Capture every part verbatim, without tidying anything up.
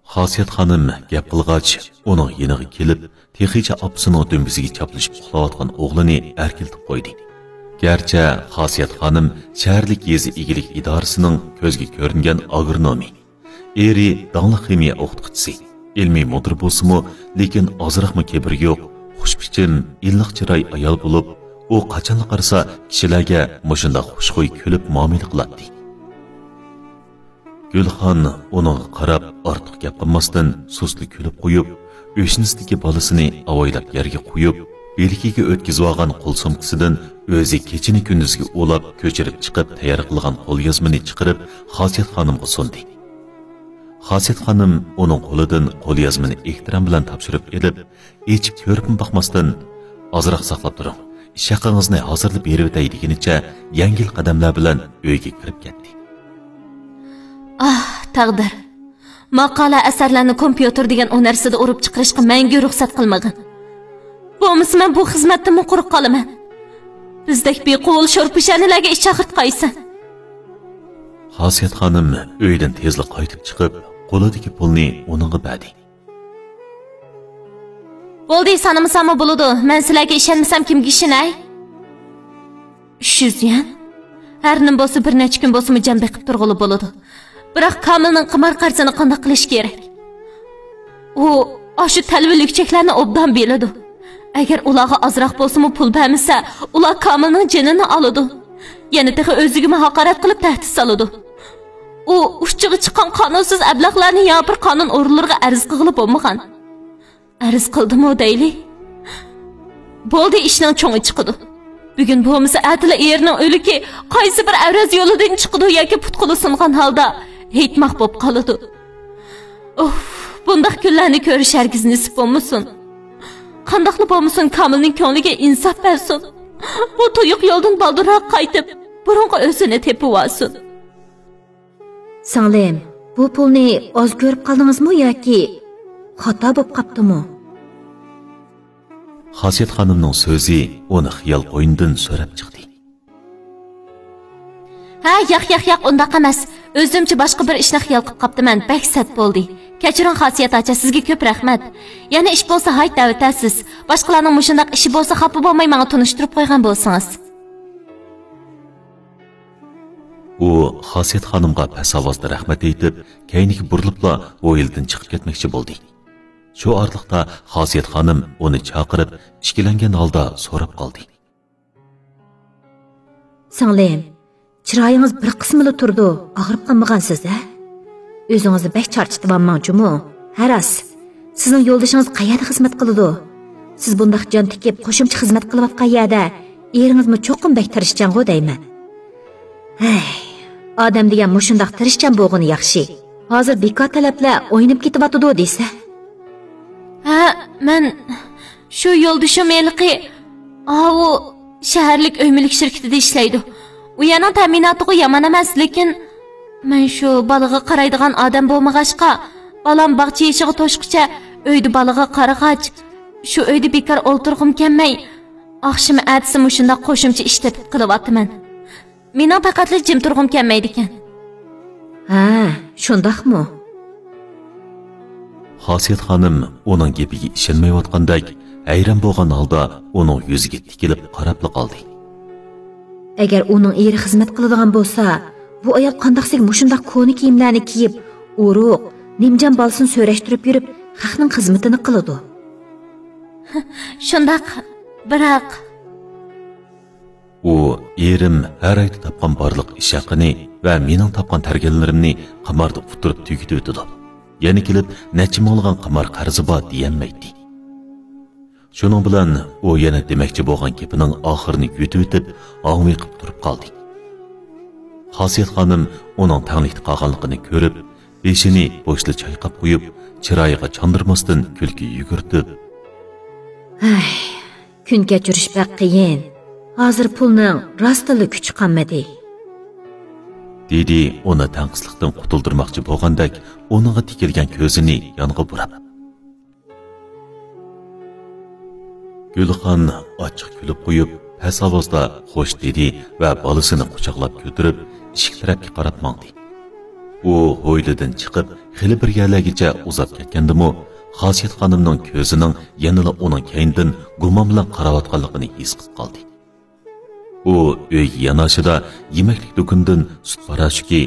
خاسىيەت خانىم گەپ قىلغاچ، ئۇنىڭ يېنىغا كېلىپ، تېخىچە ئاپىسىنىڭ دۈمبىسىگە چاپلىشىپ ئۇخلاۋاتقان ئوغلىنى ئەركىلىتىپ قويدى. گەرچە خاسىيەت خانىم شەھەرلىك يېزا ئىگىلىك ئىدارىسىنىڭ كۆزگە كۆرۈنگەن ئاگرونومى، ئېرى داڭلىق خىمىيە ئوقۇتقۇچىسى، ئىلمىي مۇدىر بولسىمۇ، لېكىن ئازراقمۇ كىبىرى يوق، خۇشبىچىم، ئىللىق چىراي ئايال بولۇپ، ئۇ قاچانلا قارىسا كىشىلەرگە مۇشۇنداق خۇشخۇي كۈلۈپ مۇئامىلە قىلاتتى. گۈلخان ئۇنىڭغا قاراپ ئارتۇق گەپ قىلماستىن سۇسلا كۈلۈپ قويۇپ، ئۆشنىسىدىكى بالىسىنى ئاۋايلاپ يەرگە قويۇپ، بىلىكىگە ئۆتكۈزۈۋالغان قول سومكىسىدىن ئۆزى كېچىنى كۈندۈزگە ئۇلاپ كۆچۈرۈپ چىقىپ تەييار قىلغان قوليازمىنى چىقىرىپ خاسىيەت خانىمغا سۇندى. خاسىيەت خانىم ئۇنىڭ قولىدىن قوليازمىنى ئېھتىرام بىلەن تاپشۇرۇپ ئېلىپ، ئېچىپ كۆرۈپمۇ باقماستىن، ئازراق ساقلاپ تۇرۇڭ، ئىش ھەققىڭىزنى ھازىرلا بېرىۋېتەي دېگىنىچە يەڭگىل قەدەملەر بىلەن ئۆيگە كىرىپ كەتتى. ئاھ، تەقدىر! ماقالە ئەسەرلەرنى كومپيۇتېر دېگەن ئۇ نەرسىدە ئۇرۇپ چىقىرىشقا مەڭگۈ رۇخسەت قىلمىغىن. بولمىسا مەن بۇ خىزمەتتىنمۇ قۇرۇق قالىمەن. بىزدەك بىقۇۋل شورپىشانىلەرگە ئىش چاقىرتقايسەن. خاسىيەت خانىم ئۆيدىن تېزلا قايتىپ چىقىپ، قولىدىكى پۇلنى ئۇنىڭغا بەردى. بولدى، سانىمىساممۇ بولىدۇ، مەن سىلەرگە ئىشەنمىسەم كىمگە ئىشىنەي؟ ئۈچ يۈز يۈەن؟ ھەر نېمە بولسا بىر نەچچە كۈن بولسىمۇ جان بېقىپ تۇرغىلى بولىدۇ. بىراق كامىلنىڭ قىمار قەرزىنى قانداق قىلىش كېرەك؟ ئۇ ئاشۇ تەلۋە لۈكچەكلەرنى ئوبدان بىلىدۇ. ئەگەر ئۇلارغا ئازراق بولسىمۇ پۇل بەرمىسە، ئۇلار كامىلنىڭ جېنىنى ئالىدۇ. يەنە تېخى ئۆزىگىمۇ ھاقارەت قىلىپ تەھدىت سالىدۇ. ئۇ ئۇچىغا چىققان قانۇنسىز ئەبلەخلەرنى يا بىر قانۇن ئورۇنلىرىغا ئەرز قىلغىلى بولمىغان. ئەرز قىلدىمۇ دەيلى؟ بولدى، ئىشنىڭ چوڭى چىقىدۇ. بۈگۈن بولمىسا ئەتىلا ئېرىنىڭ ئۆلۈكى قايسى بىر ئەۋرەز يولىدىن چىقىدۇ ياكى پۇت-قولى سۇنغان ھالدا ھېيتماق بولۇپ قالىدۇ. ئۇف، بۇنداق كۈنلەرنى كۆرۈش ھەرگىز نېسىپ بولمىسۇن. قانداقلا بولمىسۇن، كامىلنىڭ كۆڭلىگە ئىنساپ بەرسۇن. بۇ تۇيۇق يولدىن بالدۇرراق قايتىپ، بۇرۇنقى ئۆزىنى تېپىۋالسۇن. سىڭلىم، بۇ پۇلنى ئاز كۆرۈپ قالدىڭىزمۇ ياكى خاتا بولۇپ قاپتىمۇ؟ خاسىيەت خانىمنىڭ سۆزى ئۇنى خىيال قوينىدىن سۆرەپ چىقتى. ھە، ياق، ياق، ياق، ئۇنداق ئەمەس. ئۆزۈمچە باشقا بىر ئىشنى خىيال قىلىپ قاپتىمەن. بەك سەت بولدى. كەچۈرۈڭ، خاسىيەت ئاچا، سىزگە كۆپ رەھمەت. يەنە ئىش بولسا ھايت دەۋېتەرسىز. باشقىلارنىڭ مۇشۇنداق ئىشى بولسا خاپا بولماي ماڭا تونۇشتۇرۇپ قويغان بولسىڭىز. ئۇ خاسىيەت خانىمغا پەس ئاۋازدا رەھمەت ئېيتىپ، كەينىگە بۇرۇلۇپلا ھويلىدىن چىقىپ كەتمەكچى بولدى. شۇ ئارىلىقتا خاسىيەت خانىم ئۇنى چاقىرىپ، ئىككىلەنگەن ھالدا سوراپ قالدى. سىڭلىم، چىرايىڭىز بىر قىسمىلا تۇرىدۇ، ئاغرىپ قالمىغانسىز، ھە؟ ئۆزىڭىزنى بەك چارچىتىۋالماڭ جۇمۇ. ھە راست، سىزنىڭ يولدىشىڭىز قەيەردە خىزمەت قىلىدۇ؟ سىز بۇنداق جان تىكىپ، قوشۇمچە خىزمەت قىلىۋاتقان يەردە ئېرىڭىزمۇ چوقۇم بەك تىرىشچانغۇ دەيمەن. ھەي، ئادەم دېگەن مۇشۇنداق تىرىشچان بولغىنى ياخشى. ھازىر بىكار تەلەپلەر ئويناپ كېتىۋاتىدۇ دېسە. ھە، مەن شۇ يولدىشىم ھېلىقى ئاۋۇ شەھەرلىك ئۆي مۈلۈك شىركىتىدە ئىشلەيدۇ. ئۇ يەرنىڭ تەمىناتىغۇ يامان ئەمەس، لېكىن مەن شۇ بالىغا قارايدىغان ئادەم بولمىغاچقا، بالام باغچە يېشىغا توشقۇچە ئۆيدە بالىغا قارىغاچ، شۇ ئۆيدە بىكار ئولتۇرغۇم كەلمەي، ئاخشىمى ئەتىسى مۇشۇنداق قوشۇمچە ئىش تېپىپ قىلىۋاتىمەن. مېنىڭ پەقەتلا جىم تۇرغۇم كەلمەيدىكەن. ھە، شۇنداقمۇ؟ خاسىيەت خانىم ئۇنىڭ گېپىگە ئىشەنمەيۋاتقاندەك ھەيران بولغان ھالدا ئۇنىڭ يۈزىگە تىكىلىپ قاراپلا قالدى. ئەگەر ئۇنىڭ ئېرى خىزمەت قىلىدىغان بولسا، بۇ ئايال قانداقسىگە مۇشۇنداق كونا كىيىملەرنى كىيىپ، ئورۇق، نىمجان بالىسىنى سۆرەشتۈرۈپ يۈرۈپ، خەقنىڭ خىزمىتىنى قىلىدۇ؟ شۇنداق، بىراق. ئۇ ئېرىم ھەر ئايدا تاپقان بارلىق ئىش ھەققىنى ۋە مېنىڭ تاپقان تەرگەنلىرىمنى قىماردا ئۇتتۇرۇپ تۈگىتىۋېتىدۇ. يەنە كېلىپ نەچچە مىڭلىغان قىمار قەرزى بار دېيەلمەيتتى. شۇنىڭ بىلەن ئۇ يەنە دېمەكچى بولغان گېپىنىڭ ئاخىرىنى يۇتۇۋېتىپ، ھاڭۋېقىپ تۇرۇپ قالدى. خاسىيەت خانىم ئۇنىڭ تەڭلىكتە قالغانلىقىنى كۆرۈپ، بېشىنى بوشلا چايقاپ قويۇپ، چىرايىغا چاندۇرماستىن كۈلكە يۈگۈرتۈپ، ھەي، كۈن كەچۈرۈش بەك قىيىن. ھازىر پۇلنىڭ راستتىنلا كۈچى قالمىدى، دېدى ئۇنى تەڭقىسلىقتىن قۇتۇلدۇرماقچى بولغاندەك ئۇنىڭغا تىكىلگەن كۆزىنى يانغا بۇراپ. گۈلخان ئاچچىق كۈلۈپ قويۇپ، پەس ئاۋازدا خوش دېدى ۋە بالىسىنى قۇچاقلاپ كۆتۈرۈپ، ئىشىك تەرەپكە قاراپ ماڭدى. ئۇ ھويلىدىن چىقىپ، خېلى بىر يەرلەرگىچە ئۇزاپ كەتكەندىمۇ، خاسىيەت خانىمنىڭ كۆزىنىڭ يەنىلا ئۇنىڭ كەينىدىن گۇمان بىلەن قاراۋاتقانلىقىنى ھېس قىلىپ قالدى. ئۇ ئۆيگە ياناشىدا يېمەكلىك دۇكىنىدىن سۈت پاراشوكى،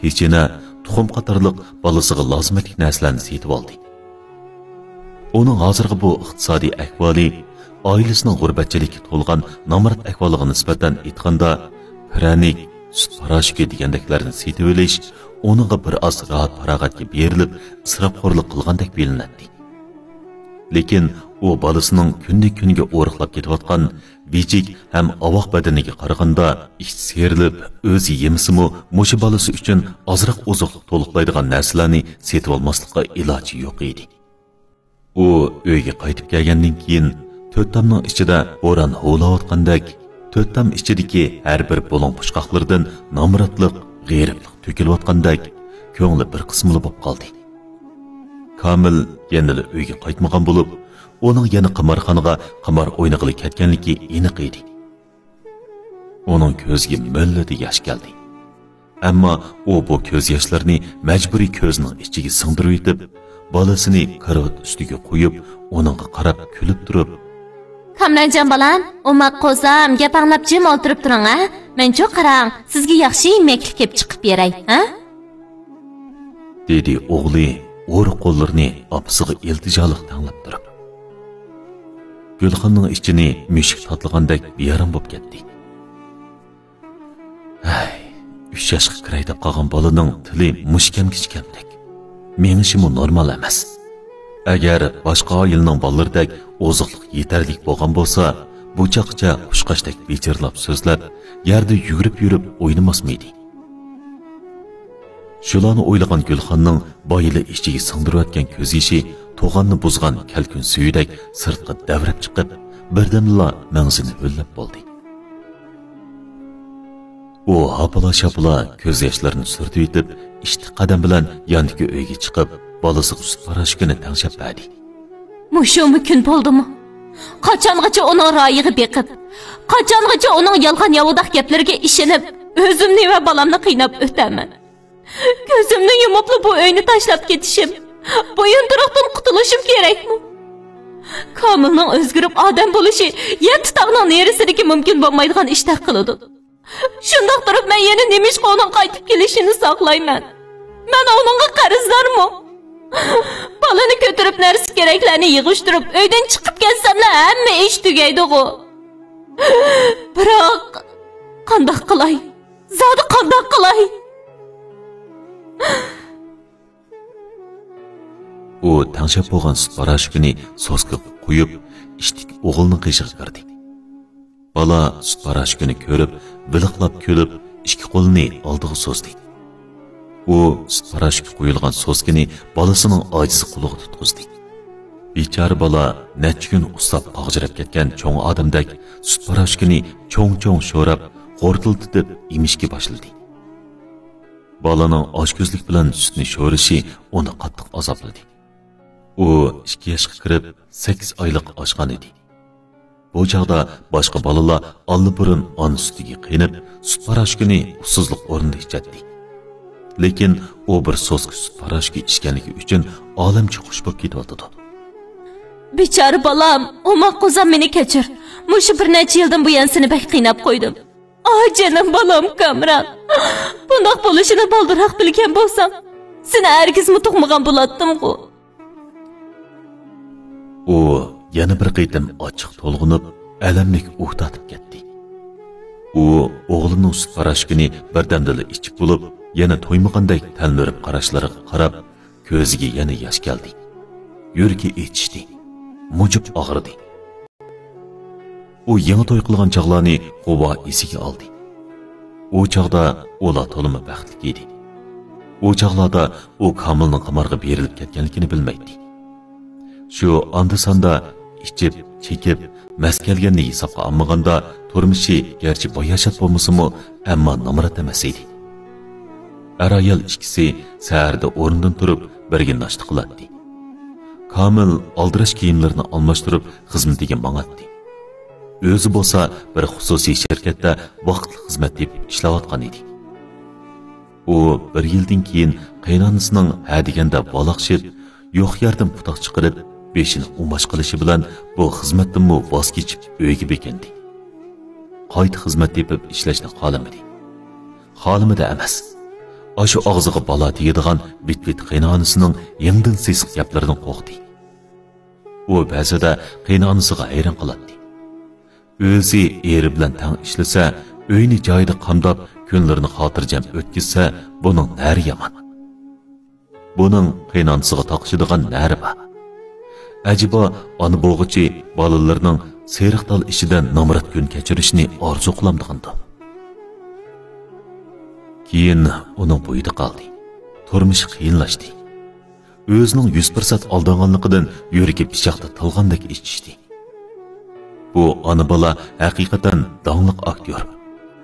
پېچىنە، تۇخۇم قاتارلىق بالىسىغا لازىمەتلىك نەرسىلەرنى سېتىۋالدى. ئۇنىڭ ھازىرقى بۇ ئىقتىسادىي ئەھۋالى ئائىلىسىنىڭ غۇربەتچىلىككە تولغان نامرات ئەھۋالىغا نىسبەتەن ئېيتقاندا، پىرەنىك، سۈت پاراشوكى دېگەندەكلەرنى سېتىۋېلىش ئۇنىڭغا بىر ئاز راھەت-پاراغەتكە بېرىلىپ، ئىسراپخورلۇق قىلغاندەك بىلىنەتتى. لېكىن ئۇ بالىسىنىڭ كۈندىن-كۈنگە ئورۇقلاپ كېتىۋاتقان ۋىجىك ھەم ئاۋاق بەدىنىگە قارىغاندا، ئىچى سىيرىلىپ، ئۆزى يېمىسىمۇ، مۇشۇ بالىسى ئۈچۈن ئازراق ئوزۇقلۇق تولۇقلايدىغان نەرسىلەرنى سېتىۋالماسلىققا ئىلاجى يوق ئىدى. ئۇ ئۆيگە قايتىپ كەلگەندىن كېيىن، تۆت تامنىڭ ئىچىدە بوران ھۇۋلاۋاتقاندەك، تۆت تام ئىچىدىكى ھەر بىر بۇلۇڭ پۇچقاقلىرىدىن نامراتلىق، غېرىبلىق تۆكۈلۈۋاتقاندەك، كۆڭلى بىر قىسمىلا بوپ قالدى. كامىل يەنىلا ئۆيگە قايتمىغان بولۇپ، ئۇنىڭ يەنە قىمارخانىغا قىمار ئوينىغىلى كەتكەنلىكى ئېنىق ئىدى. ئۇنىڭ كۆزىگە مۆلدۈردە ياش كەلدى. ئەمما ئۇ بۇ كۆز ياشلىرىنى مەجبۇرىي كۆزىنىڭ ئىچىگە سىڭدۈرۈۋېتىپ، بالىسىنى كارىۋات ئۈستىگە قويۇپ، ئۇنىڭغا قاراپ كۈلۈپ تۇرۇپ، «كامرانجان بالام، ئوماق قوزام، گەپ ئاڭلاپ جىم ئولتۇرۇپ تۇرۇڭ ھە. مەنچۇ قاراڭ، سىزگە ياخشى يېمەكلىك كېلىپ چىقىپ بېرەي ھە؟» دېدى ئوغلى ئورۇق قوللىرىنى ئاپىسىغا ئىلتىجالىق تەڭلەپ تۇرۇپ. گۈلخاننىڭ ئىچىنى مۈشۈك تاتلىغاندەك بىئارام بوپ كەتتى. ھەي، ئۈچ ياشقا كىرەي دەپ قالغان بالىنىڭ تىلى مۇشۇ كەمگىچە كەمدەك. مېڭىشىمۇ نورمال ئەمەس. ئەگەر باشقا ئائىلىنىڭ بالىلىرىدەك ئوزۇقلۇق يېتەرلىك بولغان بولسا، بۇ چاغقىچە قۇشقاچتەك ۋىچىرلاپ سۆزلەپ، يەردە يۈگۈرۈپ يۈرۈپ ئوينىماسمىدى؟ شۇلارنى ئويلىغان گۈلخاننىڭ بايىلا ئىچىگە سىڭدۈرۈۋەتكەن كۆز يېشى توغاننى بۇزغان كەلكۈن سۈيىدەك سىرتقا دەۋرەپ چىقىپ، بىردەمدىلا مەڭزىنى ھۆللەپ بولدى. ئۇ ھاپىلا-شاپىلا كۆز ياشلىرىنى سۈرتۈۋېتىپ، ئىتتىك قەدەم بىلەن ياندىكى ئۆيگە چىقىپ، بالىسىغا سۈت پاراشوكىنى تەڭشەپ بەردى. مۇشۇمۇ كۈن بولدىمۇ؟ قاچانغىچە ئۇنىڭ رايىغا بېقىپ، قاچانغىچە ئۇنىڭ يالغان ياۋىداق گەپلىرىگە ئىشىنىپ، ئۆزۈمنى ۋە بالامنى قىيناپ ئۆتەمەن؟ كۆزۈمنى يۇمۇپلا بۇ ئۆينى تاشلاپ كېتىشىم، بويۇنتۇرۇقتىن قۇتۇلۇشۇم كېرەكمۇ؟ كامىلنىڭ ئۆزگىرىپ ئادەم بولۇشى يەتتە تاغنىڭ نېرىسىدىكى مۇمكىن بولمايدىغان ئىشتەك قىلىدۇ. شۇنداق تۇرۇپ مەن يەنە نېمىشقا ئۇنىڭ قايتىپ كېلىشىنى ساقلايمەن؟ مەن ئۇنىڭغا قەرزدارمۇ؟ بالىنى كۆتۈرۈپ نەرسە كېرەكلەرنى يىغىشتۇرۇپ ئۆيدىن چىقىپ كەتسەملا ھەممە ئىش تۈگەيدىغۇ. بىراق، قانداق قىلاي؟ زادى قانداق قىلاي؟ ئۇ تەڭشەپ بولغان سۈت پاراشوكىنى سوسكىغا قۇيۇپ، ئىتتىك ئوغلىنىڭ قېشىغا كىردى. بالا سۈت پاراشوكىنى كۆرۈپ، ۋىلىقلاپ كۈلۈپ، ئىككى قولىنى ئالدىغا سوزدى. ئۇ سۈت پاراشوكى قۇيۇلغان سوسكىنى بالىسىنىڭ ئاجىز قولىغا تۇتقۇزدى. بىچارە بالا نەچچە كۈن ئۇسساپ قاغجىراپ كەتكەن چوڭ ئادەمدەك سۈت پاراشوكىنى چوڭ-چوڭ شوراپ، غورتىلدىتىپ ئېمىشكە باشلىدى. بالىنىڭ ئاچكۆزلۈك بىلەن سۈتنى شورىشى ئۇنى قاتتىق ئازابلىدى. ئۇ ئىككى ياشقا كىرىپ، سەككىز ئايلىق ئاشقان ئىدى. بۇ چاغدا باشقا بالىلار ئاللىبۇرۇن ئانا سۈتىگە قېنىپ، سۈت پاراشوكىنى ئۇسسۇزلۇق ئورنىدا ئىچەتتى. لېكىن ئۇ بىر سوسكا سۈت پاراشوكى ئىچكەنلىكى ئۈچۈن ئالەمچە خۇش بولۇپ كېتىۋاتىدۇ. بىچارە بالام، ئوماق قوزام، مېنى كەچۈر. مۇشۇ بىر نەچچە يىلدىن بۇيان سېنى بەك قىيناپ قويدۇم. ئا، جېنىم بالام كامران. بۇنداق بولۇشىنى بالدۇرراق بىلگەن بولسام، سېنى ھەرگىزمۇ تۇغمىغان بولاتتىمغۇ. ئۇ يەنە بىر قېتىم ئاچچىق تولغىنىپ، ئەلەملىك ئۇھ تارتىپ كەتتى. ئۇ ئوغلىنىڭ سۈت پاراشوكىنى بىردەمدىلا ئىچىپ بولۇپ، يەنە تويمىغاندەك تەلمۈرۈپ قاراشلىرىغا قاراپ، كۆزىگە يەنە ياش كەلدى. يۈرىكى ئېچىشتى. مۇجۇپ ئاغرىدى. ئۇ يېڭى توي قىلغان چاغلارنى غۇۋا ئېسىگە ئالدى. ئۇ چاغدا ئۇلار تولىمۇ بەختلىك ئىدى. ئۇ چاغلاردا ئۇ كامىلنىڭ قىمارغا بېرىلىپ كەتكەنلىكىنى بىلمەيتتى. شۇ ئاندا-ساندا ئىچىپ، چېكىپ، مەست كەلگەننى ھېسابقا ئالمىغاندا، تۇرمۇشى گەرچە باياشات بولمىسىمۇ، ئەمما نامرات ئەمەس ئىدى. ئەر-ئايال ئىككىسى سەھەردە ئورنىدىن تۇرۇپ، بىرگە ناشتا قىلاتتى. كامىل ئالدىراش كىيىملىرىنى ئالماشتۇرۇپ، خىزمىتىگە ماڭاتتى. ئۆزى بولسا بىر خۇسۇسىي شىركەتتە ۋاقىتلىق خىزمەت تېپىپ ئىشلەۋاتقان ئىدى. ئۇ بىر يىلدىن كېيىن قېيىنئانىسىنىڭ ھە دېگەندە بالاقشىپ، يوق يەردىن پۇتاق چىقىرىپ، بېشىنى ئۇماچ قىلىشى بىلەن بۇ خىزمەتتىنمۇ ۋاز كېچىپ ئۆيىگە بېكىندى. قايتا خىزمەت تېپىپ ئىشلەشنى خالىمىدى. خالىمىدى ئەمەس. ئاشۇ ئاغزىغا بالا تېگىدىغان بىت-بىت قېيىنئانىسىنىڭ يېڭىدىن سېسىق گەپلىرىدىن قورقتى. ئۇ بەزىدە قېيىنئانىسىغا ھەيران قالاتتى. ئۆزى ئېرى بىلەن تەڭ ئىشلىسە، ئۆينى جايىدا قامداپ، كۈنلىرىنى خاتىرجەم ئۆتكۈزسە، بۇنىڭ نەرى يامان؟ بۇنىڭ قېيىنئانىسىغا تاقىشىدىغان نەرى بار؟ ئەجەبا، ئانا بولغۇچى بالىلىرىنىڭ سېرىق تال ئىچىدە نامرات كۈن كەچۈرۈشىنى ئارزۇ قىلامدىغاندۇ؟ كېيىن ئۇنىڭ بويىدا قالدى. تۇرمۇشى قىيىنلاشتى. ئۆزىنىڭ يۈز پىرسەنت ئالدانغانلىقىدىن يۈرىكى پىچاقتا تىلغاندەك ئېچىشتى. بۇ ئانا-بالا ھەقىقەتەن داڭلىق ئاكتيور،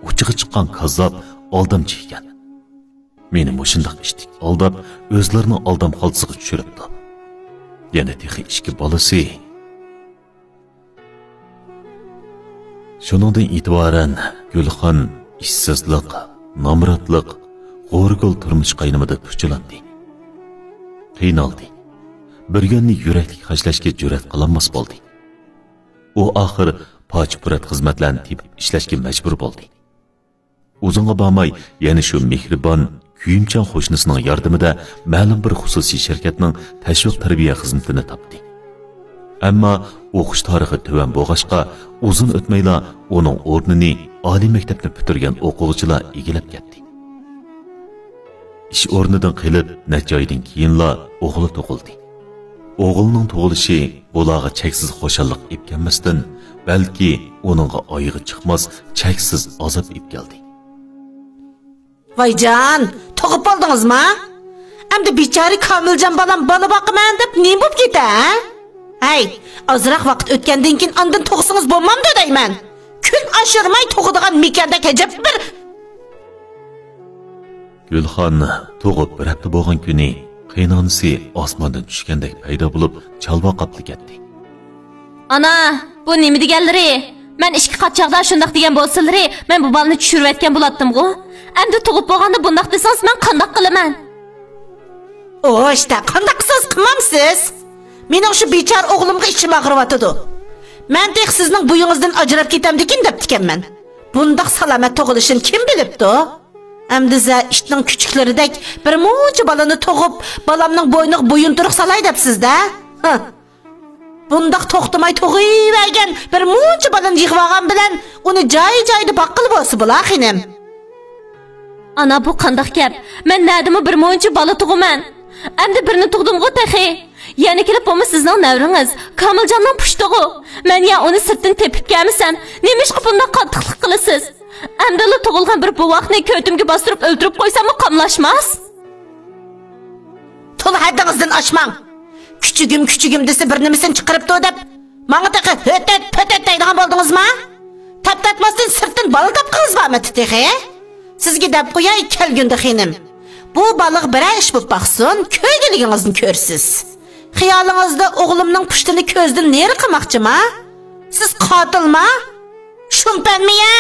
ئۇچىغا چىققان كاززاپ، ئالدامچى ئىكەن. مېنى مۇشۇنداق ئىتتىك ئالداپ، ئۆزلىرىنىڭ ئالدام خالتىسىغا چۈشۈرۈپتۇ. يەنە تېخى ئىككى بالىسى. شۇنىڭدىن ئېتىبارەن گۈلخان ئىشسىزلىق، نامراتلىق، غورىگىل تۇرمۇش قاينىمىدا پۇچىلاندى. قىينالدى. بىر يۈەننى يۈرەكلىك خەجلەشكە جۈرئەت قىلالماس بولدى. ئۇ ئاخىر پاچ-پۇرەت خىزمەتلەرنى تېپىپ ئىشلەشكە مەجبۇر بولدى. ئۇزۇنغا بارماي يەنە شۇ مېھرىبان، كۆيۈمچان قوشنىسىنىڭ ياردىمىدە مەلۇم بىر خۇسۇسىي شىركەتنىڭ تەشۋىق-تەربىيە خىزمىتىنى تاپتى. ئەمما ئوقۇش تارىخى تۆۋەن بولغاچقا، ئۇزۇن ئۆتمەيلا ئۇنىڭ ئورنىنى ئالىي مەكتەپنى پۈتتۈرگەن ئوقۇغۇچىلار ئىگىلەپ كەتتى. ئىش ئورنىدىن قېلىپ نەچچە ئايدىن كېيىنلا ئوغلى تۇغۇلدى. ئوغلىنىڭ تۇغۇلۇشى بۇلارغا چەكسىز خۇشاللىق ئېلىپ كەلمەستىن، بەلكى ئۇنىڭغا ئايىغى چىقماس چەكسىز ئازاب ئېلىپ كەلدى. ۋايجان، تۇغۇپ بولدىڭىزما؟ ئەمدى بىچارە كامىلجان بالام بالا باقىمەن دەپ نېمە بولۇپ كېتە، ھە؟ ھەي، ئازراق ۋاقىت ئۆتكەندىن كېيىن ئاندىن تۇغسىڭىز بولمامدۇ دەيمەن؟ كۈن ئاشۇرماي تۇغىدىغان مېكاندەك ئەجەب بىر. گۈلخان تۇغۇپ بىر ھەپتە بولغان كۈنى قېيىنئانىسى ئاسماندىن چۈشكەندەك پەيدا بولۇپ، چالۋاق قاپلا كەتتى. ئانا، بۇ نېمە دېگەنلىرى؟ مەن ئىككى قات چاغدا شۇنداق دېگەن بولسىلىرى، مەن بۇ بالىنى چۈشۈرۈۋەتكەن بولاتتىمغۇ؟ ئەمدى تۇغۇپ بولغاندا بۇنداق دېسىڭىز، مەن قانداق قىلىمەن؟ ئوشتا، قانداق قىلسىڭىز قىلمامسىز؟ مېنىڭ شۇ بىچارە ئوغلۇمغا ئىچىم ئاغرىۋاتىدۇ. مەن تېخى سىزنىڭ بويىڭىزدىن ئاجراپ كېتەمدىكىن دەپتىكەنمەن. بۇنداق سالامەت تۇغۇلۇشىنى كىم بىلىپتۇ؟ ئەمدى زە ئىتنىڭ كۈچۈكلىرىدەك بىر مۇنچە بالىنى تۇغۇپ، بالامنىڭ بوينىغا بويۇنتۇرۇق سالاي دەپسىز-دە؟ ھە. بۇنداق توختىماي تۇغۇۋەرگەن بىر مۇنچە بالىنى يىغىۋالغان بىلەن ئۇنى جاي-جايىدا باققىلى بولسا بولا، خېنىم. ئانا، بۇ قانداق گەپ؟ مەن نەدىمۇ بىر مۇنچە بالا تۇغىمەن؟ ئەمدى بىرنى تۇغدۇمغۇ تېخى. يەنە كېلىپ بۇمۇ سىزنىڭ نەۋرىڭىز، كامىلجاننىڭ پۇشتىغۇ. مەن يا ئۇنى سىرتتىن تېپىپ كەلمىسەم، نېمىشقا بۇنداق قاتتىقلىق قىلىسىز؟ ئەمدىلا تۇغۇلغان بىر بوۋاقنى كۆتۈمگە باستۇرۇپ ئۆلتۈرۈپ قويساممۇ قاملاشماس؟ تولا ھەددىڭىزدىن ئاشماڭ. كۈچۈگۈم، كۈچۈگۈم دېسە بىر نېمىسىنى چىقىرىپتۇ دەپ، ماڭا تېخى ھۆتەت، پۆتەت دەيدىغان بولدىڭىزما؟ تاپتاتماستىن سىرتتىن بالا تاپقىڭىز بارمىدى تېخى؟ سىزگە دەپ قوياي، كەلگۈندە خېنىم. بۇ بالىغا بىرەر ئىش بولۇپ باقسۇن، كۆرگۈلۈكىڭىزنى كۆرىسىز. خىيالىڭىزدا ئوغلۇمنىڭ پۇشتىنى كۆزدىن نېرى قىلماقچىما؟ سىز قاتىلما؟ شۇمپەنمىيە!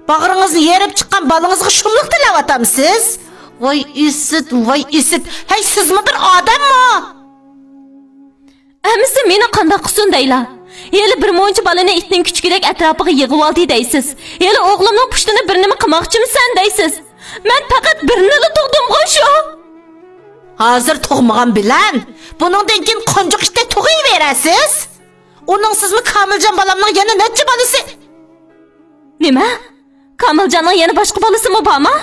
باغرىڭىزنى يېرىپ چىققان بالىڭىزغا شۇملۇق تىلەۋاتامسىز؟ ۋاي ئىسىت، ۋاي ئىسىت! ھەي، سىزمۇ بىر ئادەممۇ؟ ئەمىسە مېنى قانداق قىلسۇن دەيلا؟ ھېلى بىر مۇنچە بالىنى ئىتنىڭ كۈچۈكىدەك ئەتراپىغا يىغىۋالدى دەيسىز. ھېلى ئوغلۇمنىڭ پۇشتىنى بىر نېمە قىلماقچىمسەن دەيسىز. مەن پەقەت بىرنىلا تۇغدۇمغۇ شۇ. ھازىر تۇغمىغان بىلەن، بۇنىڭدىن كېيىن قونجۇق ئىتتەك تۇغۇۋېرەسىز. ئۇنىڭسىزمۇ كامىلجان بالامنىڭ يەنە نەچچە بالىسى؟ نېمە؟ كامىلجاننىڭ يەنە باشقا بالىسىمۇ بارما؟